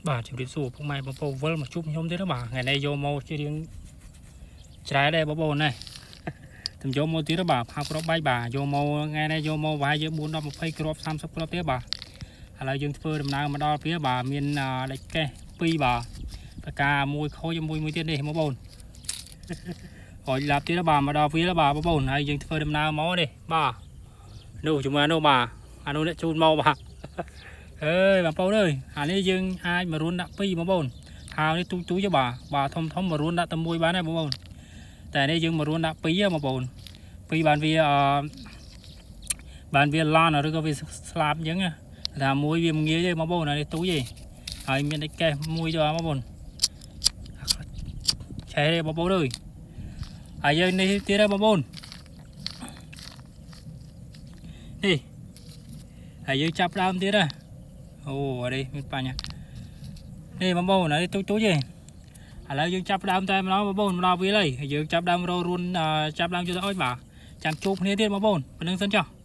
បាទជម្រាបសួរពុកម៉ែបងប្អូនវិលមកជួបខ្ញុំទៀតណាបាទថ្ងៃនេះយកមកជារៀងច្រែដែរបងប្អូនណា ខ្ញុំយកមកទៀតណាបាទផាគ្រាប់បែកបាទយកមកថ្ងៃនេះយកមកប្រហែលជា4 10 20គ្រាប់30គ្រាប់ទៀតបាទឥឡូវយើងធ្វើដំណើរមកដល់វាបាទមានដែកកេះ2បាទបកាមួយខូចមួយមួយទៀតនេះបងប្អូន ហុចឡាប់ទៀតណាបាទមកដល់វាแล้วបាទបងប្អូនហើយយើងធ្វើដំណើរមកនេះបាទនោះជាមួយអានោះបាទអានោះអ្នកជូនមកបាទ អើយបងប្អូនអើយអានេះយើងអាចមករួនដាក់ពីរបងប្អូនហើយនេះទូចទូចទេបាទបាទធំធំមករួនដាក់តែមួយបានដែរបងប្អូនតែនេះយើងមករួនដាក់ពីរហ៎បងប្អូនពីរបានវាអឺបានវាឡានឬក៏វាស្លាប់អញ្ចឹងណាថាមួយវាមិនងាយទេបងប្អូនអានេះទូចទេហើយមានតែកេះមួយទេបងប្អូនឆេះទេបងប្អូនអើយហើយយើងនេះទៀតហើយបងប្អូននេះហើយយើងចាប់ដើមទៀតហ៎ អូអរេមានបញ្ហានេះបងប្អូននេះទូចទូចទេឥឡូវយើងចាប់ដើមតែម្ដងបងប្អូនមកដល់វាហើយយើងចាប់ដើមរករួនចាប់ដើមជួយទៅអុយបាទចាំជួបគ្នាទៀតបងប្អូនប៉ុណ្្នឹងសិនចុះ។